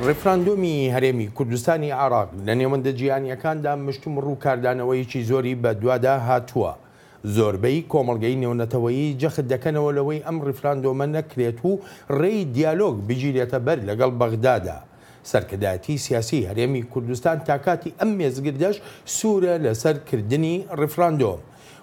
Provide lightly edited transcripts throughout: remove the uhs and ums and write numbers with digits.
ڕیفراندۆمی هەرێمی کوردستانی عێراق لە نێوەندە جیهانییەکاندا مشتومڕ و کاردانەوەیەکی زۆری بەدوادا هاتووە. زۆربەی کۆمەڵگەی نێونەتەوەیی جەخت دەکەنەوە لەوەی ئەم ڕیفراندۆمە نەکرێت و ڕێی دیالۆگ بگیرێتە بەر لەگەڵ بەغدادا. سەرکردایەتی سیاسی هەرێمی کوردستان تا کاتی ئەم مێزگردەش سوورە لەسەر کردنی ڕیفراندۆم.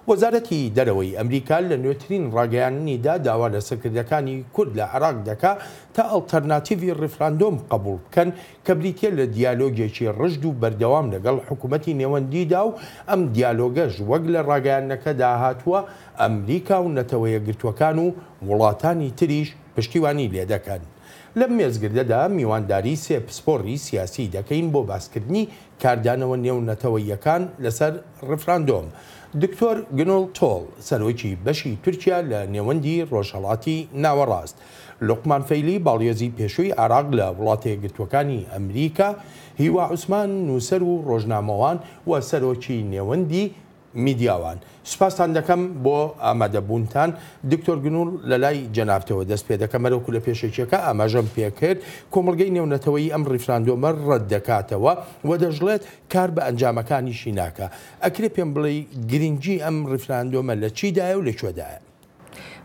وەزارەتی دەرەوەی ئەمریکا لە نوێترین ڕاگەیاندنیدا داوا لە سەرکردەکانی کورد لە عێراق دەکا تا ئەڵتەرناتیڤی ڕیفراندۆم قەبووڵ بکەن کە بریتیە لە دیالۆگێکی ڕژد و بەردەوام لەگەڵ حکوومەتی نێوەندیدا و ئەم دیالۆگەش وەک لە ڕاگەیاندنەکەدا هاتووە ئەمریکا و نەتەوەیەکگرتووەکان و وڵاتانی تریش پشتیوانی لێدەکەن. لەم مێزگردەدا میوانداری سێ پسپۆڕی سیاسی دەکەین بۆ باسکردنی کاردانەوە نێونەتەوەییەکان لەسەر ڕیفراندۆم. دکتۆر گنوڵ تۆڵ، سەرۆکی بەشی تورکیا لە نێوەندی ڕۆژهەڵاتی ناوەڕاست. لوقمان فەیلی، باڵیۆزی پێشووی عێراق لە وڵاتەیەکگرتووەکانی ئەمریکا. هیوا عوسمان، نووسەر و ڕۆژنامەوان و سەرۆکی نێوەندی میدیاوان. سوپاستان دەکەم بۆ ئامادەبوونتان. دکتۆر گنوڵ لەلای جەنابتەوە دەست پێدەکەم هەروەکو لە پێشەکیەکە ئاماژەم پێکرد کۆمەڵگەی نێونەتەوەیی ئەم ڕیفراندۆمە ڕەت دەکاتەوە و دەشڵێت کار بە ئەنجامەکانیشی ناکا. ئەکرێ پێم بڵێی گرنگی ئەم ڕیفراندۆمە لە چیدایە و لە کوێدایە؟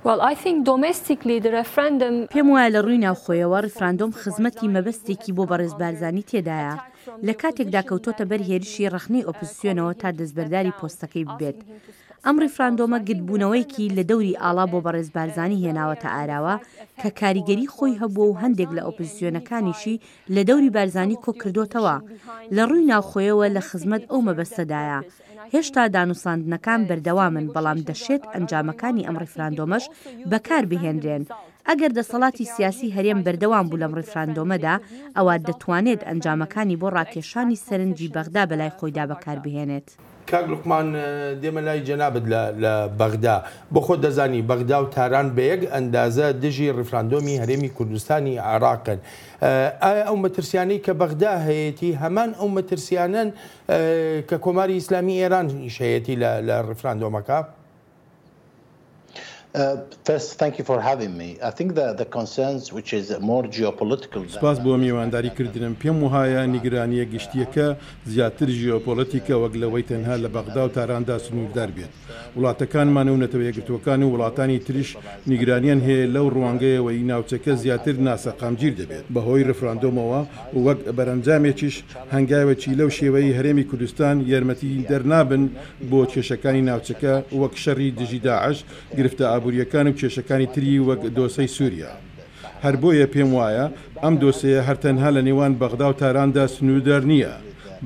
Well, I think domestically the referendum. پێم وایە لە ڕووی ناوخۆیەوە ڕیفراندۆم خزمەتی مەبەستێکی بۆ بەڕێز بارزانی تێدایە، لە کاتێکدا کەوتۆتە بەر هێرشی ڕەخنەی ئۆپزسیۆنەوە تا دەستبەرداری پۆستەکەی ببێت. ئەم ڕیفراندۆمە گردبوونەوەیەکی لە دەوری ئاڵا بۆ بەڕێز بارزانی هێناوەتە ئاراوە کە کاریگەری خۆی هەبووە و هەندێک لە ئۆپزسیۆنەکانیشی لە دەوری بارزانی کۆکردۆتەوە. لە ڕووی ناوخۆیەوە لە خزمەت ئەو مەبەستەدایە. هێشتا دانوساندنەکان بەردەوامن، بەڵام دەشێت ئەنجامەکانی ئەم ڕیفراندۆمەش بەکار بهێنرێن. ئەگەر دەسەڵاتی سیاسی هەرێم بەردەوام بوو لەم ڕیفراندۆمەدا، ئەوا دەتوانێت ئەنجامەکانی بۆ ڕاکێشانی سەرنجی بەغدا بەلای خۆیدا بەکار بهێنێت. کاک لوقمان دێمە لای جەنابت لە لە بەغدا. بۆ خۆت دەزانی بەغدا و تاران بە یەک ئەندازە دژی ڕیفراندۆمی هەرێمی کوردستانی عێراقن. ئایا ئەو مەترسیانەی کە بەغدا هەیەتی هەمان ئەو مەترسیانەن کە کۆماری ئیسلامی ئێرانیش هەیەتی لە لە ڕیفراندۆمەکە؟ سوپاس بۆ میوانداری کردنم. پێم وهایە نیگرانییە گشتییەکە زیاتر ژیۆپۆلەتیکە وەک لەوەی تەنها لە بەغدا و تاراندا سنووردار بێت. وڵاتەکانمان و نەتەوە یەکگرتووەکان و وڵاتانی تریش نیگرانیان هەیە لەو ڕوانگەیەوەی ناوچەکە زیاتر ناسەقامگیر دەبێت بەهۆی ڕیفراندۆمەوە و وەک بەرەنجامێکیش هەنگاوێکی لەو شێوەی هەرێمی کوردستان یارمەتیدەر نابن بۆ کێشەکانی ناوچەکە وەک شەڕی دژی داعش، گرفتە ئابوورییەکان و کێشەکانی تری وەک دۆسەی سووریا. هەر بۆیە پێم وایە ئەم دۆسێیە هەر تەنها لە نێوان بەغدا و تاراندا سنووردار نییە.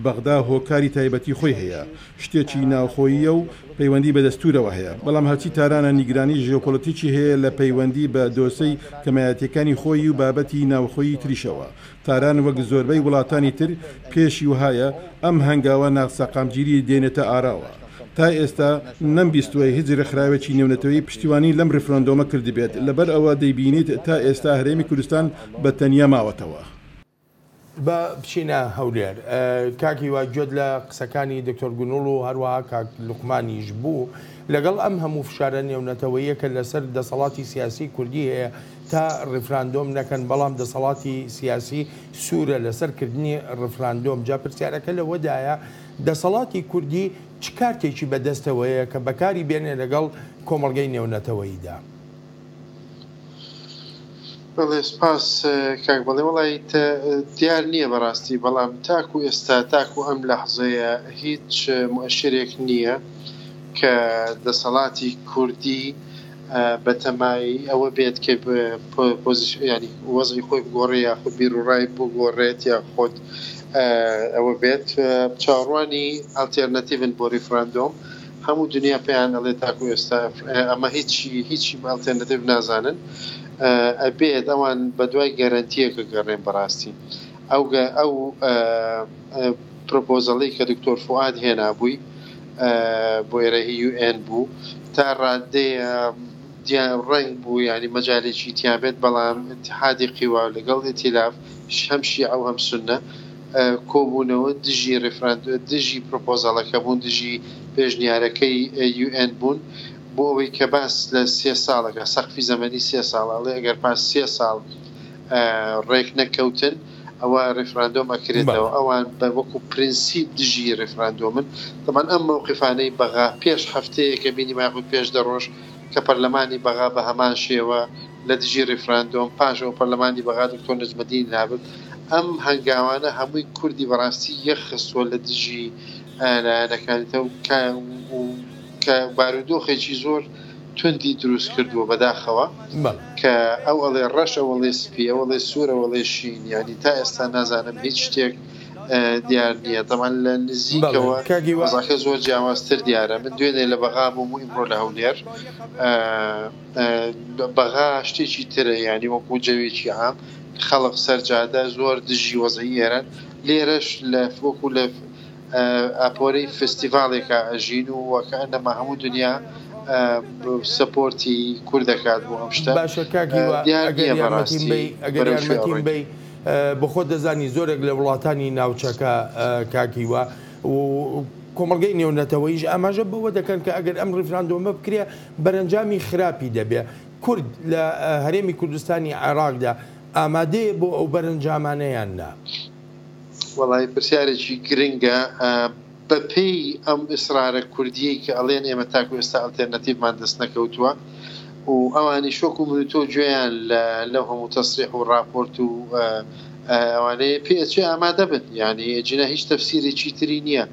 بەغدا هۆکاری تایبەتی خۆی هەیە، شتێکی ناوخۆییە و پەیوەندی بە دەستوورەوە هەیە، بەڵام هەرچی تارانە نیگرانی ژیۆپۆلەتیکی هەیە لە پەیوەندی بە دۆسێی کەمایەتییەکانی خۆی و بابەتی ناوخۆیی تریشەوە. تاران وەک زۆربەی وڵاتانی تر پێشی وهایە ئەم هەنگاوە ناسەقامگیری دێنێتە ئاراوە. تا ئێستا نەمبیستووە هیچ رێکخراوێکی نێونەتەوەیی پشتیوانی لەم ریفراندۆمە کردبێت، لەبەر ئەوە دەیبینیت تا ئێستا هەرێمی کوردستان بە تەنیا ماوەتەوە. با بچینە هەولێر. کاک هیوا گوێت لە قسەکانی دکتۆر گونوڵ و هەروەها کاک لوقمانیش بوو، لەگەڵ ئەم هەموو فشارە نێونەتەوەییە کە لەسەر دەسەڵاتی سیاسی کوردی هەیە تا ڕیفراندۆم نەکەن، بەڵام دەسەڵاتی سیاسی سوورە لەسەر کردنی ڕیفراندۆم، جا پرسیارەکە لەوەدایە دەسەڵاتی کوردی چ کارتێکی بەدەستەوەیە کە بەکاری بێنێ لەگەڵ کۆمەڵگەی نێونەتەوەییدا؟ بەڵێ سوپاس کاک بەڵێ وەڵی دیار نییە بەڕاستی بەڵام تاکو ئێستا تاکو ئەم لەحزەیە هیچ موئەشیرێک نییە کە دەسەڵاتی کوردی بەتەمای ئەوە بێت کە ینی وەزعی خۆی بگۆڕێ یاخود بیروڕای بگۆڕێت یاخود ئەوە بێت چاوەڕوانی ئەلتێرناتیڤن بۆ ریفراندۆم هەموو دنیا پێیان ئەڵێ تاکو ئێستا ئەمە هیچی هیچی بە ئەلتێرناتیڤ نازانن ئەبێت ئەوان بەدوای گەرەنتیەکە گەڕێن بەڕاستی ئەو ئەو پرۆپۆزەڵی کە دکتۆر فوئاد هێنابووی بۆ ئێرە هی یو ئێن بوو تا ڕادەیە ڕەنگ بوو یانی مەجالێکی تیا بێت بەڵام اتحادی قیوا لەگەڵ ئیتیلاف هەم شیعە و هەم سوننە کۆبوونەوە دژی ڕیفراند دژی پرۆپۆزەڵەکە بوون دژی پێشنیارەکەی یو ئێن بوون بۆ ئەوەی کە باس لە سێ ساڵەکە سەقفی زەمەنی سێ ساڵ ئەڵێ ئەگەر پاش سێ ساڵ ڕێک نەکەوتن. ئەوە ڕیفراندۆم ئەکرێتەوە ئەوان بە وەکو پرنسیپ دژی ڕیفراندۆمن تەبعەن ئەم مەوقیفانەی بەغا پێش هەفتەیەکە بینیمان یاخود پێش دە ڕۆژ کە پەرلەمانی بەغا بە هەمان شێوە لە دژی ڕیفراندۆم پاش ئەوە پەرلەمانی بەغا دکتۆر نەجمەدینی لابرد ئەم هەنگاوانە هەمووی کوردی بەڕاستی یەک خستووە لە دژی لایەنەکانی تر کە بارودۆخێکی زۆر توندی دروست کردووە بەداخەوە کە ئەو ئەڵێ ڕەش ئەو ئەڵێ سپی ئەو ئەڵێ سوور ئەو ئەڵێ شین یانی تا ئێستا نازانم هیچ شتێک دیار نییە تەمان لە نزیکەوە وەزعەکە زۆر جیاوازتر دیارە من دوێنێ لە بەغا بووم و ئیمڕۆ لە هەولێر بەغا شتێکی ترە یانی وەکو جەوێکی عام خەڵک سەر جادە زۆر دژی وەزعی ئێران لێرەش لە وەکو لە ئاپۆرەی فستیڤاڵێکا ئەژین و وەکەئەنەما هەموو دنیا سەپۆرتی کورد دەکات بۆ ئەم شتە. باشە کاک هیوا دیار ئەگەر نییە یارمەتیم بەڕاستی بەی ئەگەر بەرەو کوێ یارمەتیم ئەڕۆین. بەی بەخۆت دەزانی زۆرێک لە وڵاتانی ناوچەکە کاک هیوا و کۆمەڵگەی نێونەتەوەییش ئاماژە بەوە دەکەن کە ئەگەر ئەم ڕیفراندۆمە بکرێ بەرەنجامی خراپی دەبێ کورد لە هەرێمی کوردستانی عێراقدا ئامادەیە بۆ ئەو بەرەنجامانە یان نا؟ وەڵایی پرسیارێکی گرنگە بە پێی ئەم ئیسرارە کوردیەی کە ئەڵێن ئێمە تاکو ئێستا ئەلتێرناتیڤمان دەست نەکەوتووە و ئەوانیش وەکو من و تۆ گوێیان لە لەو هەموو تەسریح و ڕاپۆرت و ئەوانەیە پێ ئەچێ ئامادە بن یانی ئەگینا هیچ تەفسیرێکی تری نییە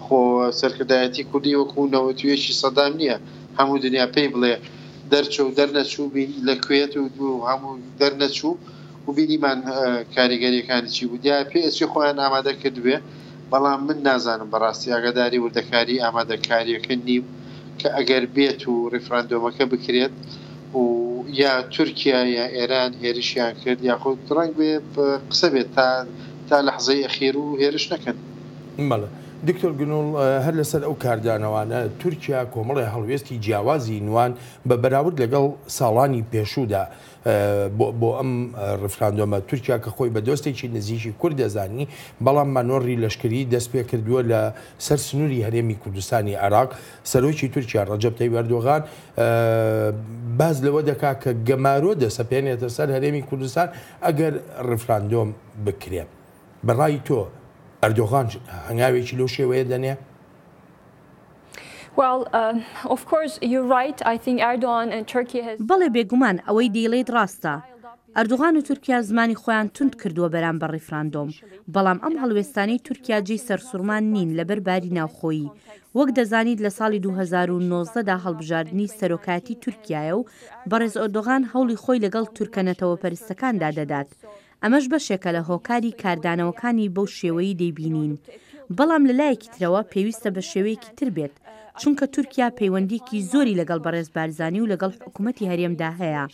خۆ سەرکردایەتی کوردی وەکو نەوەتویەکی سەدام نییە هەموو دنیا پێی بڵێ دەرچۆ و دەرنەچوو بین لە کوێت و هەموو دەرنەچوو و بینیمان کاریگەریەکانی چی بوو دیارە پێ ئەچێ خۆیان ئامادە کردبێ بەڵام من نازانم بەڕاستی ئاگاداری وردەکاری ئامادەکاریەکە نیم کە ئەگەر بێت و ڕیفراندۆمەکە بکرێت و یا تورکیا یا ئێران هێرشیان کرد یاخود ڕەنگ بێ قسە بێت تا تا لەحزەی ئەخیر و هێرش نەکەن. بەڵێ دکتۆر گنوڵ هەر لەسەر ئەو کاردانەوانە تورکیا کۆمەڵێ هەڵوێستی جیاوازی نوان بە بەراورد لەگەڵ ساڵانی پێشوودا بۆ ئەم ڕیفراندۆمە، تورکیا کە خۆی بە دۆستێکی نزیکی کورد دەزانی، بەڵام مانۆڕی لەشکری دەستپێکردووە لە سەر سنووری هەرێمی کوردستانی عێراق، سەرۆکی تورکیا ڕەجەب تەیب ئەردۆغان باس لەوە دەکات کە گەمارۆ دەسەپێنێتە سەر هەرێمی کوردستان ئەگەر ڕیفراندۆم بکرێ. بە ڕای تۆ ئەردۆغان هەنگاوێکی لەو شێوەیە دەنێ؟ بەڵێ بێگومان ئەوەی دەیڵێیت ڕاستە. ئەردۆغان و تورکیا زمانی خۆیان توند کردووە بەرامبەر ڕیفراندۆم، بەڵام ئەم هەڵوێستانەی تورکیا جێی سەرسوڕمان نین لەبەر باری ناوخۆیی. وەک دەزانیت لە ساڵی 2019 دا هەڵبژاردنی سەرۆکایەتی تورکیایە و بەڕێز ئۆردۆغان هەوڵی خۆی لەگەڵ تورکە نەتەوەپەرستەکاندا دەدات. ئەمەش بەشێکە لە هۆکاری کاردانەوەکانی بەو شێوەی دەیبینین. بەڵام لە لایەکی ترەوە پێویستە بە شێوەیەکی تر بێت، چونکە تورکیا پەیوەندییەکی زۆری لەگەڵ بەڕێز بارزانی و لەگەڵ حکومەتی هەرێمدا هەیە.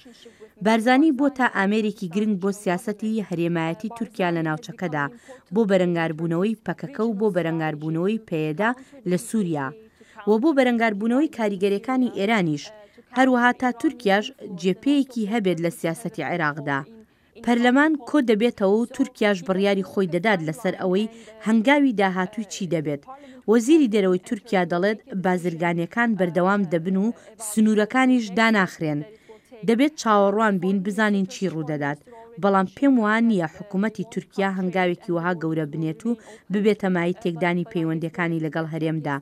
بارزانی بۆتە ئامێرێکی گرنگ بۆ سیاسەتی هەرێمایەتی تورکیا لە ناوچەکەدا، بۆ بەرەنگاربوونەوەی پەکەکە و بۆ بەرەنگاربوونەوەی پەیەدە لە سوریا و بۆ بەرەنگاربوونەوەی کاریگەرییەکانی ئێرانیش، هەروەها تا تورکیاش جێپێیەکی هەبێت لە سیاسەتی عێراقدا. پەرلەمان کۆ دەبێتەوە و تورکیاش بڕیاری خۆی دەدات لەسەر ئەوەی هەنگاوی داهاتووی چی دەبێت. وەزیری دەرەوەی تورکیا دەڵێت بازرگانییەکان بەردەوام دەبن و سنوورەکانیش داناخرێن. دەبێت چاوەڕوان بین بزانین چی ڕوودەدات. بەڵام پێم وا نییە حکومەتی تورکیا هەنگاوێکی وەها گەورە بنێت و ببێتە مایەی تێکدانی پەیوەندییەکانی لەگەڵ هەرێمدا.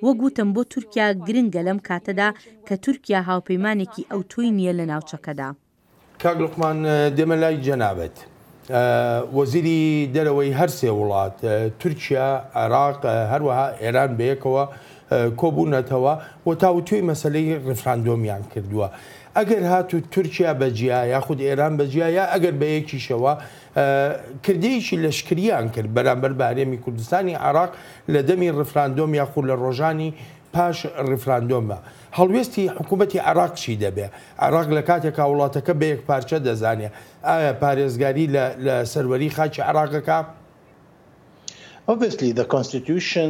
وەک وتم بۆ تورکیا گرنگە لەم کاتەدا کە تورکیا هاوپەیمانێکی ئەوتۆی نییە لە ناوچەکەدا. کاک لوقمان دێمە لای جەنابت. وەزیری دەرەوەی هەر سێ وڵات تورکیا، عێراق هەروەها ئێران بەیەکەوە کۆبوونەتەوە و تاوتوێی مەسەلەی ڕیفراندۆمیان کردووە. ئەگەر هاتوو تورکیا بە جیا یاخود ئێران بە جیا یا ئەگەر بە یەکیشەوە کردەیەکی لەشکریان کرد بەرامبەر بە هەرێمی کوردستانی عێراق لە دەمی ڕیفراندۆم یاخود لە ڕۆژانی پاش ڕیفراندۆمە هەڵوێستی حکوومەتی عێراق چی دەبێ؟ عێراق لە کاتێکا وڵاتەکە بە یەکپارچە دەزانێ، ئایا پارێزگاری لە لە سەروەری خاکی عێراق ئەکا؟ Obviously the constitution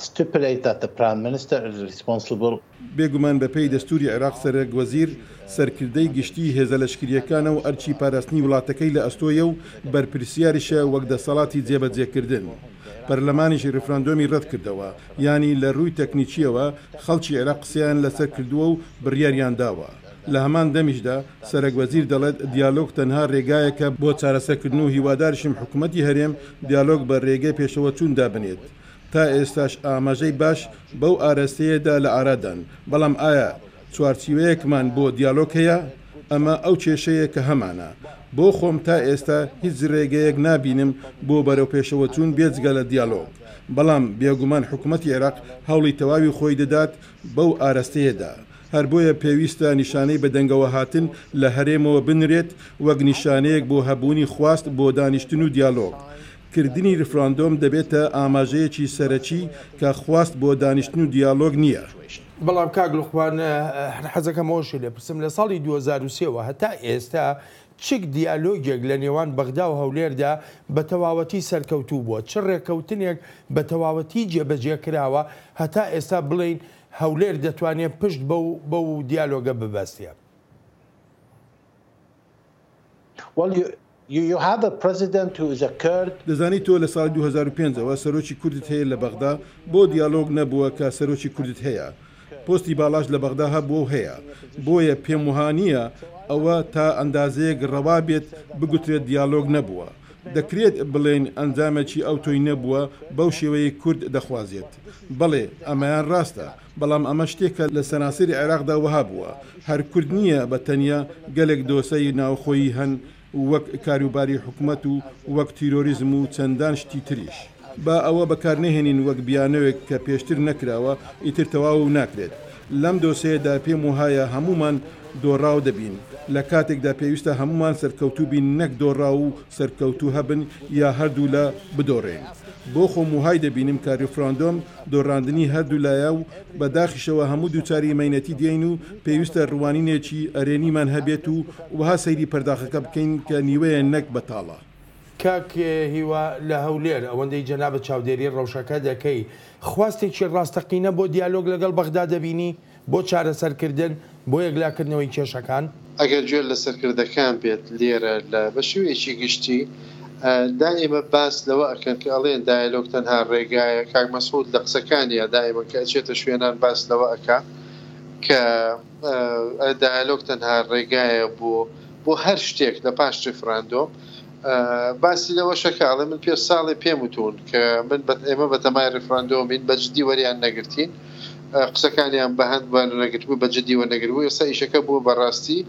stipulates that the prime minister is responsible. بێگومان بەپێی دەستووری عێراق سەرەک وەزیر سەرکردەی گشتیی هێزە لەشکرییەکانە و ئەرکی پاراستنی وڵاتەکەی لە ئەستۆیە و بەرپرسیاریشە وەک دەسەڵاتی جێبەجێکردن. پەرلەمانیش ڕیفراندۆمی ڕەتکردەوە. یانی لە رووی تەکنیکییەوە خەڵکی عێراق قسەیان لەسەر کردووە و بڕیاریان داوە. لە هەمان دەمیشدا سەرەک وەزیر دەڵێت دیالۆگ تەنها رێگایەکە بۆ چارەسەرکردن و هیوادارشم حکومەتی هەرێم دیالۆگ بە رێگەی پێشەوەچوون دابنێت. تا ئێستاش ئاماژەی باش بەو ئارەستەیەدا لە ئارادان، بەڵام ئایا چوارچیوەیەکمان بۆ دیالۆگ هەیە؟ ئەمە ئەو کێشەیە کە هەمانە. بۆ خۆم تا ئێستا هیچ رێگەیەک نابینم بۆ بەرەوپێشەوەچوون بێجگە لە دیالۆگ. بەڵام بێگومان حکومەتی عێراق هەوڵی تەواوی خۆی دەدات بەو ئارەستەیەدا. هەر بۆیە پێویستە نیشانەی بەدەنگەوەهاتن لە هەرێمەوە بنرێت وەک نیشانەیەک بۆ هەبوونی خواست بۆ دانیشتن و دیالۆگ. کردنی ریفراندۆم دەبێتە ئاماژەیەکی سەرەکی کە خواست بۆ دانیشتن و دیالۆگ نییە. بەڵام کاک لوقمان هەر حەزەکەم ئەوەشی لێ پرسم لە ساڵی 2003 وە هەتا ئێستا چ دیالۆگێک لە نێوان بەغدا و هەولێردا بە تەواوەتی سەرکەوتوو بووە؟ چ ڕێککەوتنێک بە تەواوەتی جێبەجێ کراوە هەتا ئێستا بڵێین هەولێر دەتوانێ پشت بەو بەو دیالۆگە ببەستێ؟ Well, you, You have a president who is a Kurd. دەزانی تۆ لە ساڵی 2005 ەوە سەرۆکی کوردت هەیە لە بەغدا، بۆ دیالۆگ نەبووە کە سەرۆکی کوردت هەیە؟ پۆستی باڵاش لە بەغدا هەبووە و هەیە. بۆیە پێم وەها نییە ئەوە تا ئەندازەیەک ڕەوا بێت بگوترێت دیالۆگ نەبووە. دەکرێت بڵێین ئەنجامێکی ئەوتۆی نەبووە بەو شێوەیەی کورد دەخوازێت. بەڵێ ئەمەیان ڕاستە، بەڵام ئەمە شتێکە لە سەرانسەری عێراقدا وەها بووە، هەر کورد نییە بە تەنیا، گەلێک دۆسەی ناوخۆیی هەن وەک کاروباری حکومەت و وەک تیرۆریزم و چەندان شتی تریش. با ئەوە بەکارنەهێنین وەک بیانۆیەک کە پێشتر نەکراوە ئیتر تەواو و ناکرێت. لەم دۆسەیەدا پێم وەهایە هەموومان دۆڕاو دەبین، لە کاتێکدا پێویستە هەموومان سەرکەوتوو بین نەک دۆڕاو و سەرکەوتوو هەبن یا هەردوولا بدۆڕێین. بۆ خۆم وەهای دەبینم کە ریفراندۆم دۆڕاندنی هەردوولایە و بە داخیشەوە هەموو دووچاری مەینەتی دێین و پێویستە روانینێکی ئەرێنیمان هەبێت و وەها سەیری پەرداخەکە بکەین کە نیوەیە نەک بەتاڵە. کاک هیوا لە هەولێر ئەوەندەی جەنابت چاودێری ڕەوشەکە دەکەی خواستێکی ڕاستەقینە بۆ دیالۆگ لەگەڵ بەغدا دەبینی بۆ چارەسەرکردن بۆ یەکلاکردنەوەی کێشەکان؟ ئەگەر گوێ لە سەرکردەکان بێت لێرە لە بە شێوەیەکی گشتی دائیمە باس لەوە ئەکەن کە ئەڵێن دایەلۆگ تەنها ڕێگایە، کاک مەسعود لە قسەکانیا دائیمەن کە ئەچێتە شوێنان باس لەوە ئەکا کە دایەلۆگ تەنها ڕێگایە بۆ بۆ هەر شتێک لە پاش ڕیفراندۆم باسی لەوەشەکە ئەڵێ من پێش ساڵێ پێم وتون کە من ئێمە بەتەمای ڕیفراندۆمین بە جدی وەریان نەگرتین قسەکانیان بە هەند وەرنەگرتبوو بە جدی وەرنەگرتبوو ئێستا ئیشەکە بووە بە ڕاستی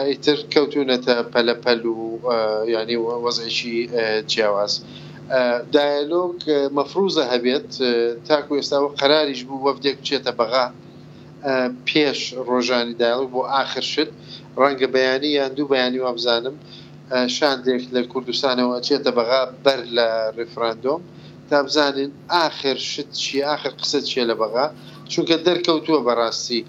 ئیتر کەوتونەتە پەلە پەل و یعنی وەزعێکی جیاواز دایەلۆگ مەفروزە هەبێت تاکو ئێستا وە قەراریش بوو وەفدێک بچێتە بەغا پێش ڕۆژانی دایەڵۆگ بۆ ئاخر شت ڕەنگە بەیانی یان دوو بەیانی وابزانم شاندێک لە کوردستانەوە ئەچێتە بەغا بەر لە ڕیفراندۆم تا بزانین ئاخر شت چیە ئاخر قسە چیە لە بەغا چونکە دەرکەوتووە بەڕاستی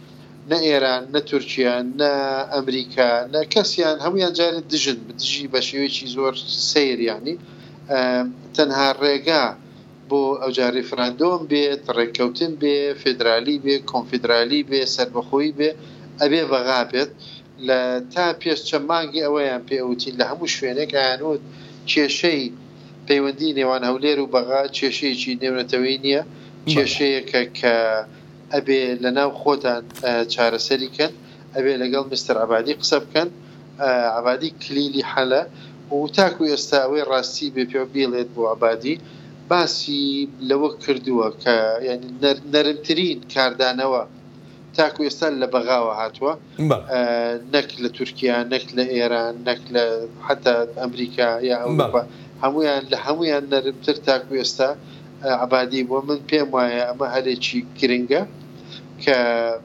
نە ئێران نە تورکیا نە ئەمریکا نە کەسیان هەمویان جارێ دژن دژی بە شێوەیەکی زۆر سەیر یانی تەنها ڕێگا بۆ ئەوجا ریفراندۆم بێت ڕێککەوتن بێ فێدرالی بێ کۆنفیدرالی بێ سەربەخۆیی بێ ئەبێ بەغا بێت لە تا پێش چەند مانگی ئەوەیان پێ ئەوتین لە هەموو شوێنێک ئەیانوت کێشەی پەیوەندی نێوان هەولێر و بەغا کێشەیەکی نێونەتەوەیی نییە، کێشەیەکە کە ئەبێ لە ناو خۆتان چارەسەری کەن، ئەبێ لەگەڵ مستەر عەبادی قسە بکەن، عەبادی کلیلی حەلە و تاکو ئێستا ئەوەی ڕاستی بێ پێ بیڵێت بۆ عەبادی باسی لەوە کردووە کە یانی نەرمترین کاردانەوە تاکو ئێستا لە بەغاوە هاتووە نەک لە تورکیا نەک لە ئێران نەک لە حتا ئەمریکا یا ئەوروپا هەمویان لە هەمویان نەرمتر تاکو ئێستا عبادی بووە من پێم وایە ئەمە هەلێکی گرنگە کە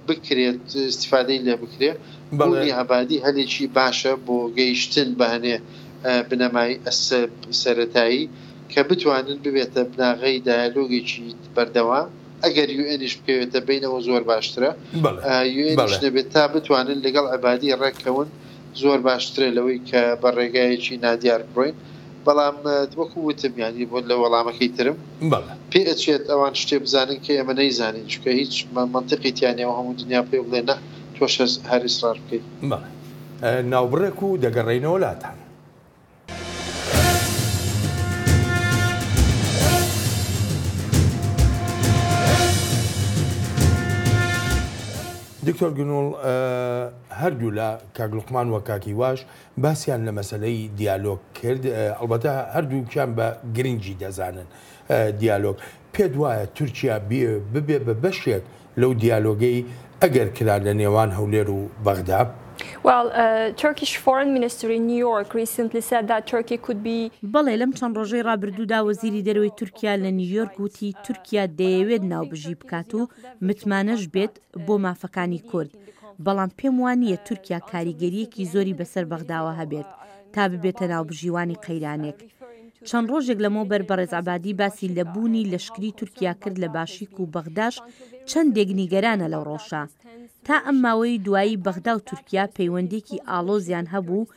بکرێت استفادەی لێ بکرێ بوونی عبادی هەلێکی باشە بۆ گەیشتن بە هەنێ بنەمای سەرەتایی کە بتوانن ببێتە بناغەی دایالۆگێکی بەردەوام ئەگەر یوئێنیش بکەوێتە بەینەوە زۆر باشترە یوئێنیش نەبێت تا بتوانن لەگەڵ عەبادی ڕێککەون زۆر باشترە لەوەی کە بە ڕێگایەکی نادیار بڕۆین بەڵام وەکو وتم یانی بۆ لە وەڵامەکەی ترم پێ ئەچێت ئەوان شتێ بزانن کە ئێمە نەیزانین چونکە هیچ مەنتقی تیا نیە و هەموو دنیا پێ بڵێ نا تۆش هەر ئیسرار بکەی. بەڵێ ناوبڕێک و دەگەڕێینەوە لاتان. دکتۆر گنوڵ. هەردوولا کاک لوقمان و کاک هیواش باسیان لە مەسەلەی دیالۆگ کرد، ئەڵبەتە هەردووکیان بە گرنگی دەزانن دیالۆگ. پێت وایە تورکیا ببێ بە بەشێک لەو دیالۆگەی ئەگەر کرا لە نێوان هەولێر و بەغدا؟ Well, Turkish foreign minister in New York recently said that Turkey could be. بەڵێ، لەم چەند ڕۆژەی ڕابردوودا وەزیری دەرەوەی تورکیا لە نیویۆرک وتی تورکیا دەیەوێت ناوبژی بکات و متمانەش بێت بۆ مافەکانی کورد، بەڵام پێم وا نییە تورکیا کاریگەرییەکی زۆری بەسەر بەغداوە هەبێت تا ببێتە ناوبژیوانی قەیرانێک. چەند ڕۆژێک لەمەوبەر بەڕێز عەبادی باسی لە بوونی لەشکری تورکیا کرد لە باشیک و بەغداش چەندێک نیگەرانە لەو ڕەوشە. تا ئەم ماوەیەی دوایی بەغدا و تورکیا پەیوەندییەکی ئاڵۆزیان هەبوو و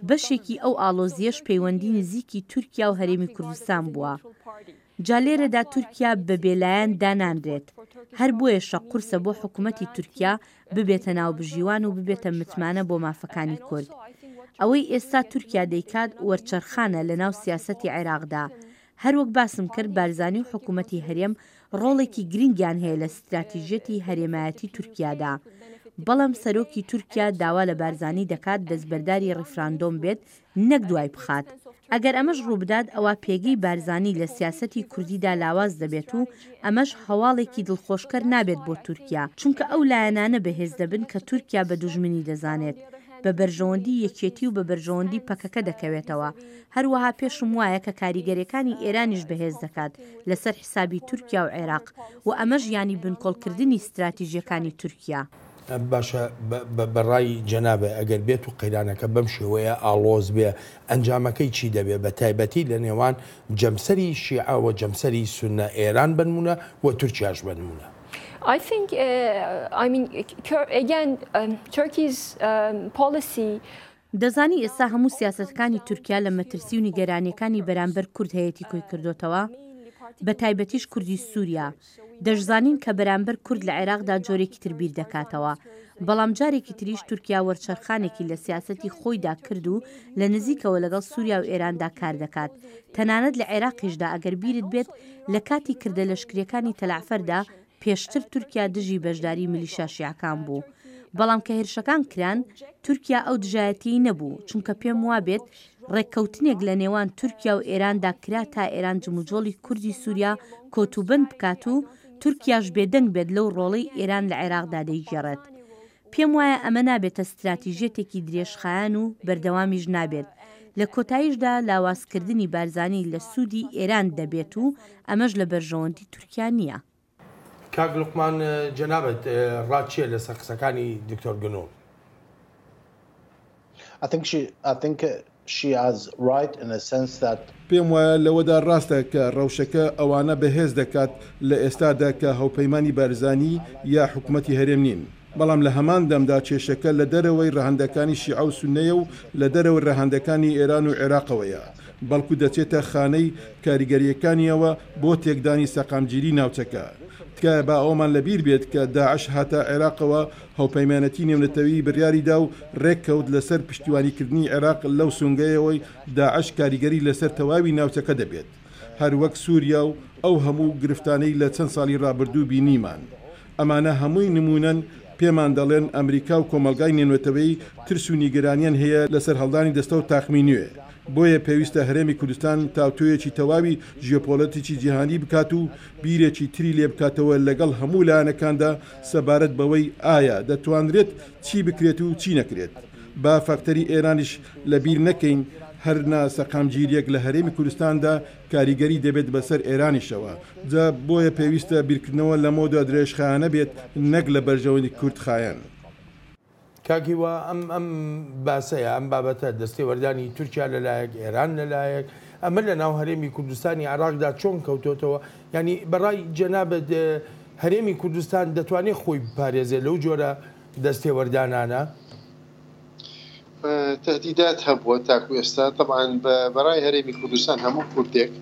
بەشێکی ئەو ئاڵۆزییەش پەیوەندی نزیکی تورکیا و هەرێمی کوردستان بووە. جا لێرەدا تورکیا بە بێلایەن دانانرێت، هەر بۆیەشە قورسە بۆ حکومەتی تورکیا ببێتە ناوبژیوان و ببێتە متمانە بۆ مافەکانی کورد. ئەوەی ئێستا تورکیا دەیکات وەرچەرخانە لەناو سیاسەتی عێراقدا. هەروەک باسم کرد بارزانی و حکومەتی هەرێم ڕۆڵێکی گرنگیان هەیە لە ستراتیژیەتی هەرێمایەتی تورکیادا. بەڵام سەرۆکی تورکیا داوا لە بارزانی دەکات دەستبەرداری ڕیفراندۆم بێت نەک دوای بخات. ئەگەر ئەمەش ڕووبدات ئەوا پێگەی بارزانی لە سیاسەتی کوردیدا لاواز دەبێت و ئەمەش هەواڵێکی دڵخۆشکەر نابێت بۆ تورکیا، چونکە ئەو لایەنانە بەهێز دەبن کە تورکیا بە دوژمنی دەزانێت، بە بەرژەوەندی یەکێتی و بە بەرژەوەندی پەکەکە دەکەوێتەوە، هەروەها پێشم وایە کە کاریگەریەکانی ئێرانیش بەهێز دەکات لەسەر حسابی تورکیا و عێراق و ئەمەش یانی بنکۆڵکردنی ستراتیژیەکانی تورکیا. باشە بە ڕای جەنابت ئەگەر بێت و قەیرانەکە بەم شێوەیە ئاڵۆز بێ ئەنجامەکەی چی دەبێ بە تایبەتی لە نێوان جەمسەری شیعە و جەمسەری سوننە ئێران بەنمونە و تورکیاش بەنمونە؟ I think, I mean, again, Turkey's policy. دەزانی ئێستا هەموو سیاسەتەکانی تورکیا لە مەترسی و نیگەرانیەکانی بەرامبەر کورد هەیەتی کۆی کردۆتەوە؟ بەتایبەتیش کوردی سوریا. دەشزانین کە بەرامبەر کورد لە عێراقدا جۆرێکی تر بیر دەکاتەوە. بەڵام جارێکی تریش تورکیا وەرچەرخانێکی لە سیاسەتی خۆیدا کرد و لە نزیکەوە لەگەڵ سوریا و ئێراندا کار دەکات. تەنانەت لە عێراقیشدا ئەگەر بیرت بێت لە کاتی کردە لەشکریەکانی تەلەعفەردا پێشتر تورکیا دژی بەشداری میلیشیا شیعەکان بوو، بەڵام کە هێرشەکان کران، تورکیا ئەو دژایەتیەی نەبوو، چونکە پێم وابێت ڕێککەوتنێک لە نێوان تورکیا و ئێراندا کرا تا ئێران جموجۆڵی کوردی سوریا کۆتوبەند بکات و تورکیاش بێدەنگ بێت لەو ڕۆڵەی ئێران لە عێراقدا دەیگێڕێت. پێم وایە ئەمە نابێتە ستراتیژیەتێکی درێژخایەن و بەردەوامیش نابێت، لە کۆتاییشدا لاوازکردنی بارزانی لە سوودی ئێران دەبێت و ئەمەش لە بەرژەوەندی تورکیا نییە. کاک لوقمان جەنابت ڕات چیە لەسەر قسەکانی دکتۆر گنوڵ؟ I think she I think she is right in a sense that. پێم وایە لەوەدا ڕاستە کە ڕەوشەکە ئەوانە بەهێز دەکات لە ئێستادا کە هاوپەیمانی بارزانی یا حکومەتی هەرێم نین. بەڵام لە هەمان دەمدا کێشەکە لە دەرەوەی ڕەهەندەکانی شیعە و سوننەیە و لە دەرەوەی ڕەهەندەکانی ئێران و عێراقەوەیە، بەڵکو دەچێتە خانەی کاریگەرییەکانییەوە بۆ تێکدانی سەقامگیری ناوچەکە. تکایە با ئەوەمان لە بیر بێت کە داعش هاتە عێراقەوە هاوپەیمانێتی نێونەتەویی بڕیاری دا و ڕێککەوت لەسەر پشتیوانیکردنی عێراق لەو سونگەیەوەی داعش کاریگەری لەسەر تەواوی ناوچەکە دەبێت هەر وەک سوریا و ئەو هەموو گرفتانەی لە چەند ساڵی ڕابردوو بینیمان. ئەمانە هەمووی نموونەن پێمان دەڵێن ئەمریکا و کۆمەڵگای نێونەتەوەیی ترس و نیگەرانیان هەیە لە سەرهەڵدانی دەستە و تاقمی نوێ. بۆیە پێویستە هەرێمی کوردستان تاوتوێیەکی تەواوی ژیۆپۆلەتیکی جیهانی بکات و بیرێکی تری لێ بکاتەوە لەگەڵ هەموو لایەنەکاندا سەبارەت بەوەی ئایا دەتوانرێت چی بکرێت و چی نەکرێت. با فاکتەری ئێرانیش لە بیر نەکەین، هەر نا سەقامگیرییەک لە هەرێمی کوردستاندا کاریگەری دەبێت بەسەر ئێرانیشەوە، جا بۆیە پێویستە بیرکردنەوە لە مەودا درێژخایەنە بێت نەک لە بەرژەوەندی کورتخایەن. کاک هیوا ئەم ئەم باسەیە ئەم بابەتە دەستێوەردانی تورکیا لە لایەک ئێران لە لایەک ئەمە لە ناو هەرێمی کوردستانی عێراقدا چۆن کەوتۆتەوە یانی بەڕای جەنابت هەرێمی کوردستان دەتوانێت خۆی بپارێزێ لەو جۆرە دەستێوەردانانە؟ تهدیدات هەبووە تاکو ئێستا تەبعەن بەڕای هەرێمی کوردستان هەموو کوردێک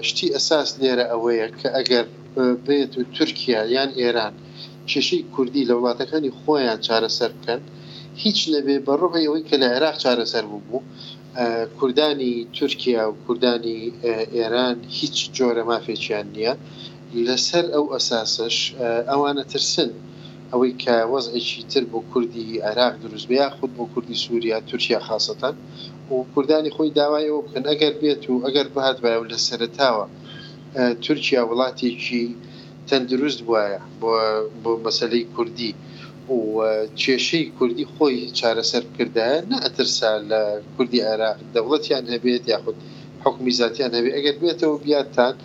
شتی ئەساس لێرە ئەوەیە کە ئەگەر بێت و تورکیا یان ئێران کێشەی کوردی لە وڵاتەکانی خۆیان چارەسەر بکەن هیچ نەبێ بە ڕۆحی ئەوەی کە لە عێراق چارەسەر بووبوو کوردانی تورکیا و کوردانی ئێران هیچ جۆرە مافێکیان نییە لەسەر ئەو ئەساسەش ئەوانە ترسن. ئەوەی کە وەزعێکی تر بۆ کوردی عێراق دروست بێ یاخود بۆ کوردی سوریا تورکیا خاسەتەن و کوردانی خۆی داوای ئەوە بکەن ئەگەر بێت و ئەگەر بهاتبایە و لە سەرەتاوە تورکیا وڵاتێکی تەندروست بوایە بۆ بۆ مەسەلەی کوردی و کێشەی کوردی خۆی چارەسەر بکردایە نەئەترسا لە کوردی عێراق دەوڵەتیان هەبێت یاخود حوکمی زاتیان هەبێت ئەگەر بێتەوە بیاتان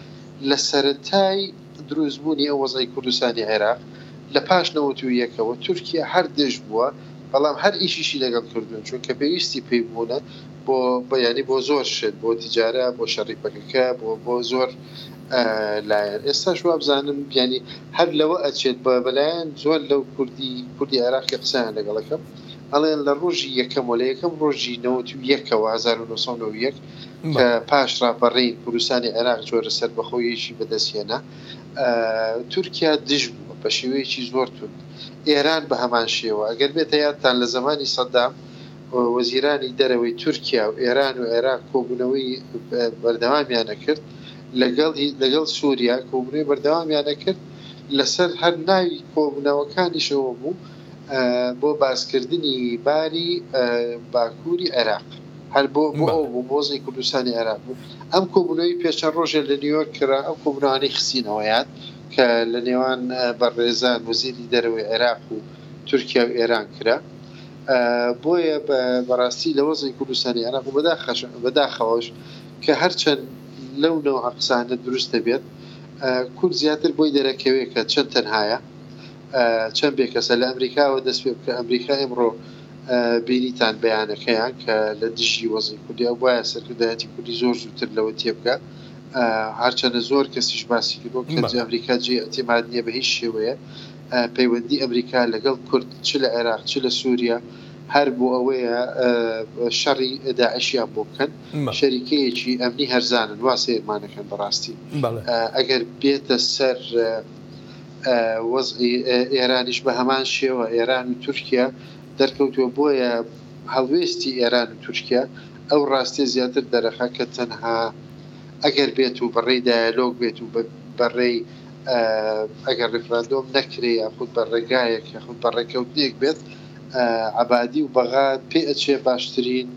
لە سەرەتای دروست بوونی ئەو وەزعی کوردستانی عێراق لە پاش 91 ەوە تورکیا هەر دژ بووە بەڵام هەر ئیشیشی لەگەڵ کردوون چونکە پێویستی پێی بوونە بۆ بۆ یانی بۆ زۆر شت بۆ تیجارە بۆ شەڕی پەکەکە بۆ بۆ زۆر لایەن ئێستاش وابزانم یانی هەر لەوە ئەچێت بە بەلایەن زۆر لەو کوردی کوردی عێراقی قسەیان لەگەڵەکەم ئەڵێن لە ڕۆژی یەکەمەوە لە یەکەم ڕۆژی 91ەوە 1991 کە پاش ڕاپەڕین کوردستانی عێراق جۆرە سەربەخۆیەکی بەدەستهێنا تورکیا دژ بووە بە شێوەیەکی زۆر توند ئێران بە هەمان شێوە ئەگەر بێتە یادتان لە زەمانی سەدام وەزیرانی دەرەوەی تورکیا و ئێران و عێراق کۆبوونەوەی بەردەوامیان ئەکرد لەگەڵ لەگەڵ سوریا کۆبوونەوەی بەردەوامیان ئەکرد لەسەر هەر ناوی کۆبوونەوەکانیش ئەوە بوو بۆ باسکردنی باری باکووری عێراق هەر بۆ بۆ ئەو بوو بۆزی کوردستانی عێراق بوو ئەم کۆبوونەوەی پێش چەند ڕۆژێ لە نیویۆرک کرا ئەو کۆبوونەوانەی خستینەوە یاد کە لە نێوان بەڕێزان وەزیری دەرەوەی عێراق و تورکیا و ئێران کرا بۆیە بەڕاستی لە وەزعی کوردستانی عێراق و بەداخەوەش کە هەرچەند لەو نەوعە قسانە دروست دەبێت کورد زیاتر بۆی دەرەکەوێت کە چەند تەنهایە چەند بێکەسە لە ئەمریکاوە دەست پێ بکە ئەمریکا ئمڕۆ بینیتان بەیانەکەیان کە لە دژی وەزعی کوردی ئەو وایە سەرکردایەتی کوردی زۆر زووتر لەوە تێبگا هەرچەندە زۆر کەسیش باسی کردووە کە ئەمریکا جێ ئیعتیماد نییە بە هیچ شێوەیە پەیوەندی ئەمریکا لەگەڵ کورد چ لە عێراق چ لە سووریا هەر بۆ ئەوەیە شەڕی داعشیان بۆ بکەن شەریکەیەکی ئەمنی هەرزانن وا سەیرمانەکەن بەڕاستی ئەگەر بێتە سەر وەزعی ئێرانیش بە هەمان شێوە ئێران و تورکیا دەرکەوتووە بۆیە هەڵوێستی ئێران و تورکیا ئەو ڕاستیە زیاتر دەرەخا کە تەنها ئەگەر بێت و بەڕێی دایەلۆگ بێت و بەڕێی ئەگەر ڕیفراندۆم نەکرێ یاخود بە ڕێگایەک یاخود بە ڕێکەوتنێک بێت عەبادی و بەغا پێ ئەچێ باشترین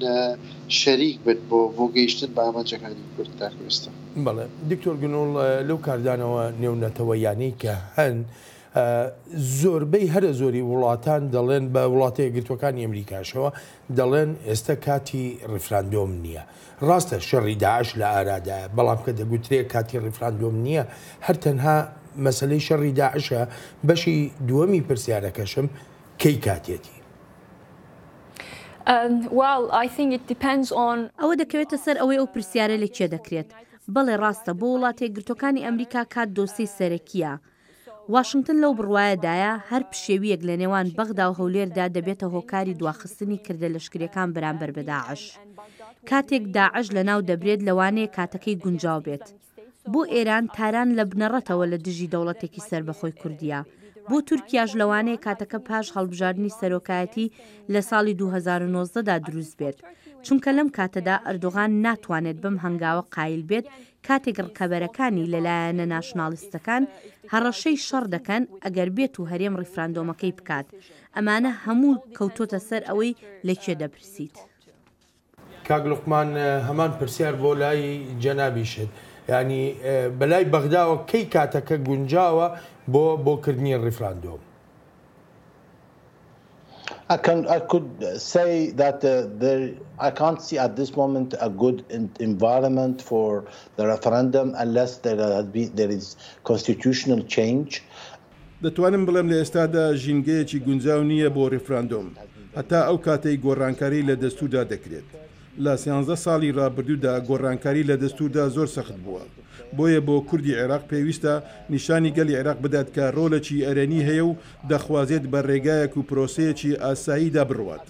شەریک بن بۆ بۆ گەیشتن بە ئامانجەکانی کورد تاکو ئێستا. بەڵێ دکتۆر گنوڵ لەو کاردانەوە نێونەتەوەییانەی کە هەن زۆربەی هەرە زۆری وڵاتان دەڵێن بە وڵاتە یەکگرتووەکانی ئەمریکاشەوە دەڵێن ئێستا کاتی ڕیفراندۆم نییە. ڕاستە شەڕی داعش لە ئارادایە، بەڵام کە دەگوترێ کاتی ڕیفراندۆم نییە، هەر تەنها مەسەلەی شەڕی داعشە، بەشی دووەمی پرسیارەکەشم کەی کاتیەتی؟ ئەوە دەکەوێتە سەر ئەوەی ئەو پرسیارە لە کێ دەکرێت. بەڵێ ڕاستە بۆ وڵاتە یەکگرتووەکانی ئەمریکا کات دۆسێی سەرەکییە. واشنتن لەو بڕوایەدایە هەر پشێوییەک لە نێوان بەغدا و هەولێردا دەبێتە هۆکاری دواخستنی کردە لەشکرییەکان بەرامبەر بە داعش. کاتێک داعش لەناو دەبرێت لەوانەیە کاتەکەی گونجاو بێت. بۆ ئێران، تاران لە بنەڕەتەوە لە دژی دەوڵەتێکی سەربەخۆی کوردییە. بۆ تورکیاش لەوانەیە کاتەکە پاش هەڵبژاردنی سەرۆکایەتی لە ساڵی 2019 دا دروست بێت. چونکە لەم کاتەدا ئەردۆغان ناتوانێت بەم هەنگاوە قایل بێت کاتێک ڕکەبەرەکانی لە لایەنە ناشناڵیستەکان هەڕەشەی شەڕ دەکەن ئەگەر بێت و هەرێم ڕیفراندۆمەکەی بکات. ئەمانە هەموو کەوتۆتە سەر ئەوەی لە کێ دەپرسیت. کاک لوقمان هەمان پرسیار بۆ لای جەنابیشت یانی بەلای بەغداوە کەی کاتەکە گونجاوە بۆ بۆ کردنی ڕیفراندۆم؟ I can I could say that uh, there I can't see at this moment a good environment for the referendum unless there has been there is constitutional change. دەتوانم بڵێم لە ئێستادا ژینگەیەکی گونجاو نییە بۆ ڕیفراندۆم هەتا ئەو کاتەی گۆڕانکاری لە دەستووردا دەکرێت. لە سیانزە ساڵی ڕابردوودا گۆڕانکاری لە دەستووردا زۆر سەخت بووە. بۆیە بۆ کوردی عێراق پێویستە نیشانی گەلی عێراق بدات کە ڕۆڵێکی ئەرێنی هەیە و دەخوازێت بە ڕێگایەک و پرۆسەیەکی ئاساییدا بڕوات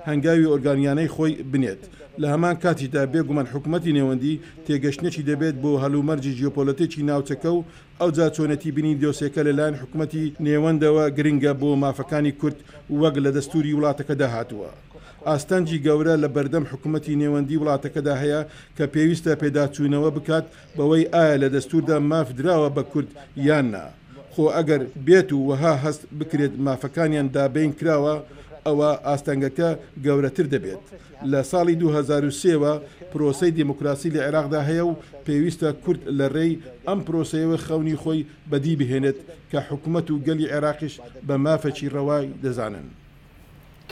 هەنگاوی ئۆرگانیانەی خۆی بنێت. لە هەمان کاتیشدا بێگومان حکومەتی نێوەندی تێگەشتنێکی دەبێت بۆ هەلومەرجی جیۆپۆلەتیکی ناوچەکە و ئەوجا چۆنێتی بینینی دۆسێکە لەلایەن حکومەتی نێوەندەوە گرنگە بۆ مافەکانی کورد وەک لە دەستوری وڵاتەکەدا هاتووە. ئاستەنگی گەورە لە بەردەم حکومەتی نێوەندی وڵاتەکەدا هەیە کە پێویستە پێداچوونەوە بکات بەوەی ئایا لە دەستوردا ماف دراوە بە کورد یان نا. خۆ ئەگەر بێت و وەها هەست بکرێت مافەکانیان دابین کراوە ئەوا ئاستەنگەکە گەورەتر دەبێت. لە ساڵی 2003 وە پرۆسەی دیموکراسی لە عێراقدا هەیە و پێویستە کورد لە رێی ئەم پرۆسەیەوە خەونی خۆی بەدی بهێنێت کە حکومەت و گەلی عێراقیش بە مافێکی رەوای دەزانن.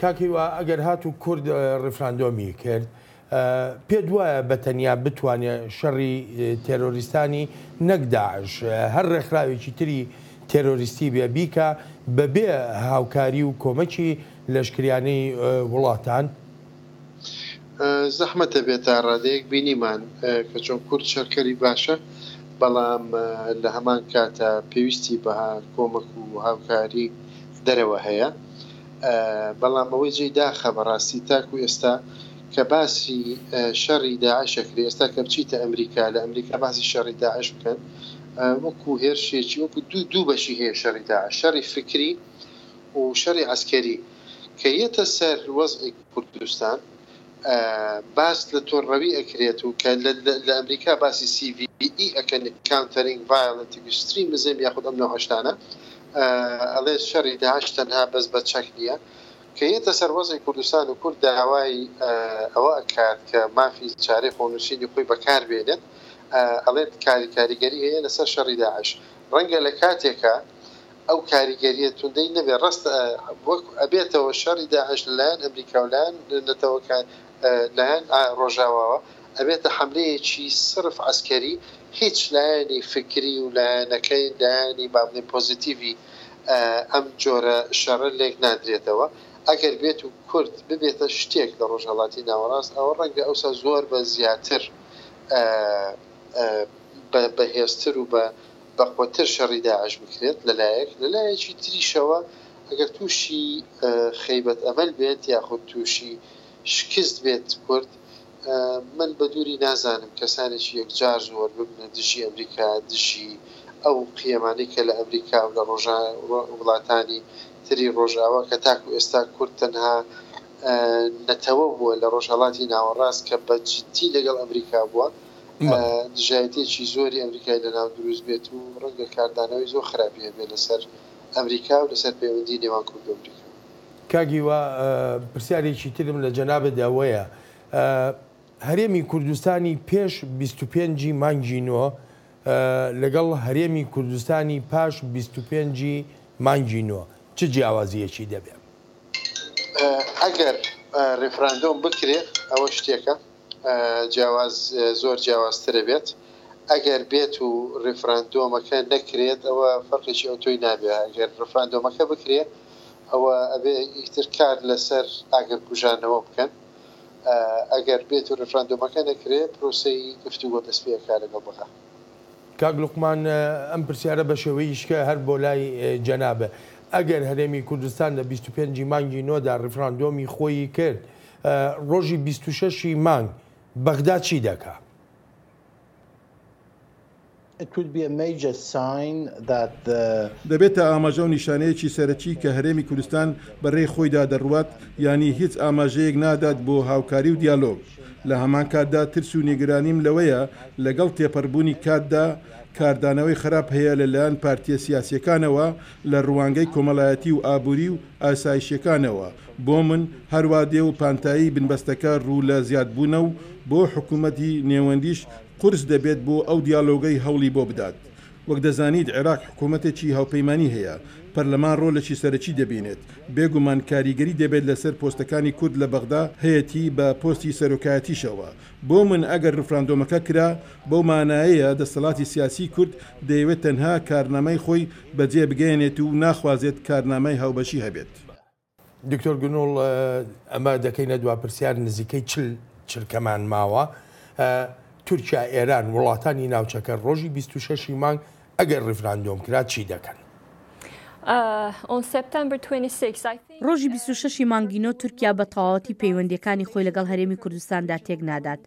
کاک هیوا ئەگەر هاتوو کورد ڕیفراندۆمی کرد پێت وایە بە تەنیا بتوانێ شەڕی تێرۆریستانی نەک داعش هەر ڕێکخراوێکی تری تێرۆریستی بێ بیکا بەبێ هاوکاری و کۆمەکی لەشکریانەی وڵاتان؟ زەحمەتە بێت تا ڕادەیەک بینیمان کە چۆن کورد شەرکەری باشە بەڵام لە هەمان کاتا پێویستی بە کۆمەک و هاوکاری دەرەوە هەیە بەڵام ئەوەی جێی داخە بەڕاستی تاکو ئێستا کە باسی شەڕی داعش ئەکرێ ئێستا کە بچیتە ئەمریکا لە ئەمریکا باسی شەڕی داعش بکەن وەکو هێرشێکی وەکو دوو دوو بەشی هەیە شەڕی داعش شەڕی فکری و شەڕی عەسکەری کە یەتە سەر وەزعی کوردستان باس لە تۆڕڕەوی ئەکرێت و کە لە ئەمریکا باسی CVE ئەکەن Countering Violent Extremism یاخود ئەم نەوعە شتانە ئەڵێ شەڕی داعش تەنها بەس بە چەک نییە کە یەتە سەر وەزعی کوردستان و کورد داوای ئەوە ئەکات کە مافی چارەی خۆنووسینی خۆی بەکار بێنێت ئەڵێت کاری کاریگەری هەیە لەسەر شەڕی داعش ڕەنگە لە کاتێکا ئەو کاریگەریە توندەی نەبێت ڕاستە وەک ئەبێتەوە شەڕی داعش لەلایەن ئەمریکا و لایەن نەتەوەکان لایەن ڕۆژاواوە ئەبێتە حەملەیەکی سرف عەسکەری هیچ لایەنی فکری و لایەنەکەی لایەنی با بڵێین پۆزیتیڤی ئەم جۆرە شەڕە لێک نادرێتەوە ئەگەر بێت و کورد ببێتە شتێک لە ڕۆژهەڵاتی ناوەڕاست ئەوە ڕەنگە ئەوسا زۆر بە زیاتر بە بەهێزتر و بە بەقوەتر شەڕی داعش بکرێت لەلایەک، لەلایەکی تریشەوە ئەگەر تووشی خەیبەت ئەمەل بێت یاخود تووشی شکست بێت کورد، من بە دووری نازانم کەسانێکی یەکجار زۆر ببنە دژی ئەمریکا، دژی ئەو قیەمانەی کە لە ئەمریکا و لە وڵاتانی تری ڕۆژئاوا کە تاکو ئێستا کورد تەنها نەتەوە بووە لە ڕۆژهەڵاتی ناوەڕاست کە بە جدی لەگەڵ ئەمریکا بووە. دژایەتیەکی زۆری ئەمریکای لەناو دروست بێت و ڕەنگە کاردانەوەی زۆر خراپی هەبێت لەسەر ئەمریکا و لەسەر پەیوەندی نێوان کورد و ئەمریکا. کاک هیوا پرسیارێکی ترم لە جەنابت ئەوەیە هەرێمی کوردستانی پێش 25 ی مانگی نۆ لەگەڵ هەرێمی کوردستانی پاش 25 ی مانگی نۆ چ جیاوازیەکی دەبێ؟ ئەگەر ڕیفراندۆم بکرێ ئەوە شتێکە. جیاواز زۆر جیاوازترە بێت ئەگەر بێت و ڕیفراندۆمەکە نەکرێت ئەوە فەرقێکی ئەوتۆی نابێت ئەگەر ڕیفراندۆمەکە بکرێ ئەوە ئەبێ ئیتر کار لەسەر ئاگرکوژانەوە بکەن ئەگەر بێت و ڕیفراندۆمەکە نەکرێ پرۆسەی گفتوگۆ دەست پێ ئەکا لەگەڵ بەغا. کاک لوقمان ئەم پرسیارە بە شێوەیشکە هەر بۆ لای جەنابە ئەگەر هەرێمی کوردستان لە 25 ی مانگی نۆدا ڕیفراندۆمی خۆیی کرد ڕۆژی 26 ی مانگ بەغدا چی دەکا؟ دەبێتە ئاماژە و نیشانەیەکی سەرەکی کە هەرێمی کوردستان بە رێی خۆیدا دەڕوات، یانی هیچ ئاماژەیەک نادات بۆ هاوکاری و دیالۆگ. لە هەمان کاتدا ترس و نیگەرانیم لەوەیە لەگەڵ تێپەڕبوونی کاتدا کاردانەوەی خراپ هەیە لە لایەن پارتییە سیاسییەکانەوە لە روانگەی کۆمەڵایەتی و ئابووری و ئاسایشییەکانەوە بۆ من هەروا دێ و پانتایی بنبەستەکە روو لە زیادبوونە و بۆ حکوومەتی نێوەندیش قورس دەبێت بۆ ئەو دیالۆگەی هەوڵی بۆ بدات. وەک دەزانیت عێراق حکوومەتێکی هاوپەیمانی هەیە، پەرلەمان رۆلێکی سەرەکی دەبینێت، بێگومان کاریگەری دەبێت لەسەر پۆستەکانی کورد لە بەغدا هەیەتی بە پۆستی سەرۆکایەتیشەوە. بۆ من ئەگەر رفراندۆمەکە کرا، بەو مانایەیە دەستەڵاتی سیاسیی کورد دەیەوێت تەنها کارنامەی خۆی بەجێ بگەیەنێت و ناخوازێت کارنامەی هاوبەشی هەبێت. دکتۆر گونوڵ ئەمە دەکەینە دوا پرسیار نزیکەی چل چرکەمان ماوە تورکیا ئێران وڵاتانی ناوچەکە ڕۆژی 26 مانگ ئەگەر ڕیفراندۆم کرا چی دەکەن؟ ڕۆژی 26 ی مانگی نۆ تورکیا بە تەواوەتی پەیوەندییەکانی خۆی لەگەڵ هەرێمی کوردستاندا تێک نادات،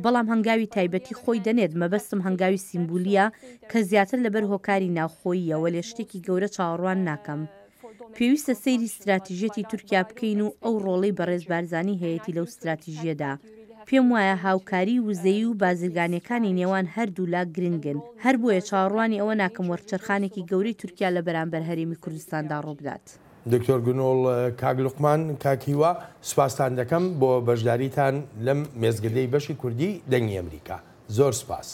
بەڵام هەنگاوی تایبەتی خۆی دەنێت، مەبەستم هەنگاوی سیمبولییە کە زیاتر لەبەر هۆکاری ناوخۆییە، وەلێ شتێکی گەورە چاوەڕوان ناکەم. پێویستە سەیری ستراتیژیەتی تورکیا بکەین و ئەو ڕۆڵەی بەڕێز بارزانی هەیەتی لەو ستراتیژیەدا. پێم وایە هاوکاریی وزەیی و بازرگانییەکانی نێوان هەردوولا گرنگن، هەر بۆیە چاوەڕوانی ئەوە ناکەم وەرچەرخانێکی گەورەی تورکیا لە بەرامبەر هەرێمی کوردستاندا ڕووبدات. دکتۆر گونوڵ، کاک لوقمان، کاک هیوا، سوپاستان دەکەم بۆ بەشداریتان لەم مێزگردەی بەشی کوردی دەنگی ئەمریکا. زۆر سوپاس.